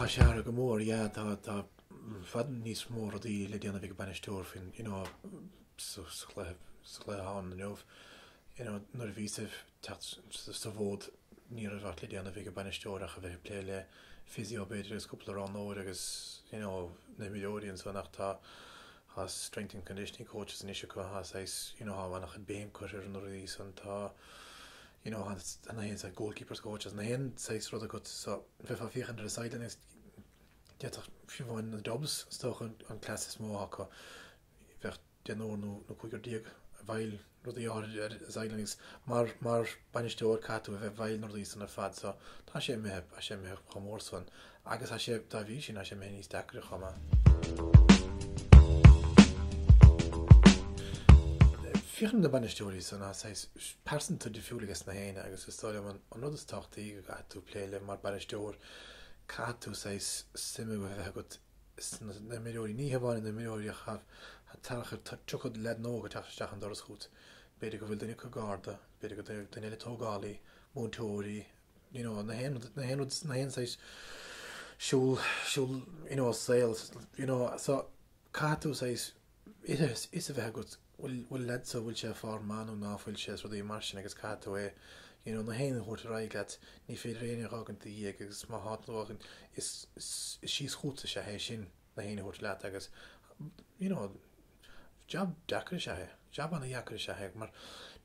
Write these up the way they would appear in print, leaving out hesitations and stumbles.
tá sé athraithe go mór, yeah, tá, tá i bhfad níos mó rudaí le déanamh ag an bainisteoir faoin, you know, sa, sa chluiche, sa chluiche atá ann inniu. You know, nuair a bhíos ag teacht sa bhfód ní raibh ach le déanamh ag an bainisteoir ach a bheith ag plé le physio b'fhéidir agus cúpla roghnóir agus, you know, na himreoirí ansan ach tá, tá strength and conditioning coaches anois acu, tá saghas, you know, tá an-chuid béim curtha ar na rudaí san, tá, you know, tá na haon saghas goalkeepers coaches, na haon saghas rud agat so bheifeá ag féachaint ar an sideline agus d'fhéadfadh fiú amháin na Dubs is dócha an cleas is mó acu bheadh deichniúr nó nó cúigear i bhfeighil rudaí áirid ar an sideline agus mar mar bainisteoir caithfidh tú a bheith i bhfeighil na rudaí san ar fad so tá sé imithe tá sé imithe chomh mór san Agus tá sé, dá bhrí sin, tá sé imithe níos deacra chomh maith. Féachann na bainisteoirí san tá saghas pearsantacht difriúil aige sna héinne agus is dóigh liom an rud is tábhachtaí go gcaithfidh tú plé le mar bainisteoir, caithfidh tú saghas suim a bheith agat sna imreoirí, ní hamháin na imreoirí ach tá tarchur, 30 leaid óg ag teacht isteach an doras chugat, b'fhéidir go bhfuil duine acu garda, b'fhéidir go bhfuil duine eile tógálaí, múinteoirí, you know, na haon rud, na haon rud, na haon saghas siúl, siúl, you know, saol, you know, so caithfidh tú saghas fhios a bheith agat, bhfuil, bhfuil leaid so, bhfuil sé i form maith nó ná fuil sé, is rudaí mar sin agus caithfidh tú é, you know, na haon a thabhairt ar aghaidh leat, ní féidir éinne a dh'fhágaint i do dhiaidh agus má thá tú a fhágaint, is, is, is síos chugatsa is ea é sin, na haon a thabhairt leat agus, you know, Jab deacair is ea é. Jab ana-dheacair is ea é mar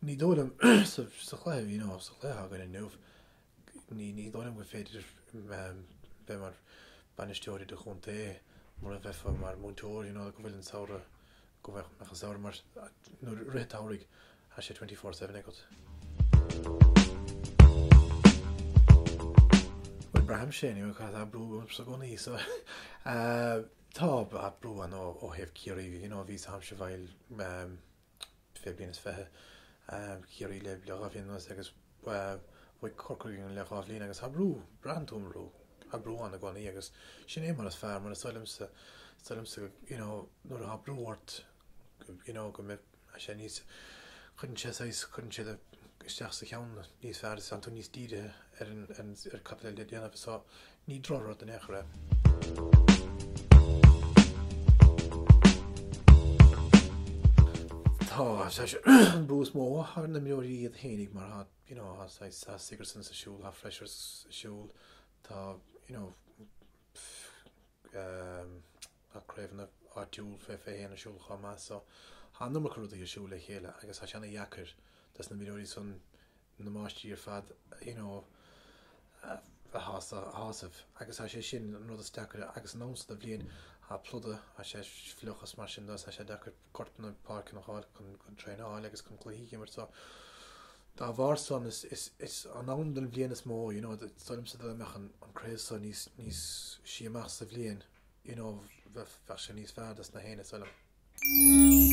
ní dóigh liom sa chluiche, you know, sa chluiche atá againn inniu, ní, ní dóigh liom gur féidir bheith mar bainisteoir i do chontae mura mbeifeá mar múinteoir, you know, go bhfuil an samhradh, go mbeadh an samhradh mar, nuair i rith an tsamhraidh, tá sé 24/7 agat. Bhuel, braithimse anyway, tá brú ormsa i gcónaí, so Tá brú ann ó thaobh Ciarraí, you know, bhíos i bhfeighil fé bliain is 20, Ciarraí le dhá bhliain anuas agus bhuaigh Corcaigh le dhá bhliain agus tá brú, braitheann tú an brú, tá brú ann i gcónaí agus sin é mar is fearr, mar is dóigh liomsa, is dóigh liomsa, you know, nuair atá brú ort, you know, go mbeidh, Tá sé níos, cuireann sé saghas, cuireann sé isteach sa cheann níos fearr is tá tú níos dírithe ar an, ar an, ar cad tá le déanamh so ní drochrud in aon chor é. Tá, tá sé, an brú is mó ar na imreoirí iad fhéinig mar tá, you know, tá saghas, tá Sigerson sa siúl, tá Freshers sa siúl, tá, you know, um, Tá craobhanna áitiúil fé 21 ar siúl chomh maith so tá an iomarca rudaí ar siúl le chéile agus tá sé ana dheacair dos na imreoirí san na máistrí ar fad you know a shásamh agus tá sé sin an rud is deacair agus an am so de bhliain tá pluda tá sé fliuch is mar sin de tá sé deacair gortanna páirceanna a fháil chun chun traenáil agus chun cluichí a imirt so dá bharr san is is is an am den bhliain is mó you know is dóigh liomsa dá mbeadh an an craobh so níos níos sia amach sa bhliain you know, bheadh sé níos fearr dos na héinne, is dóigh liom.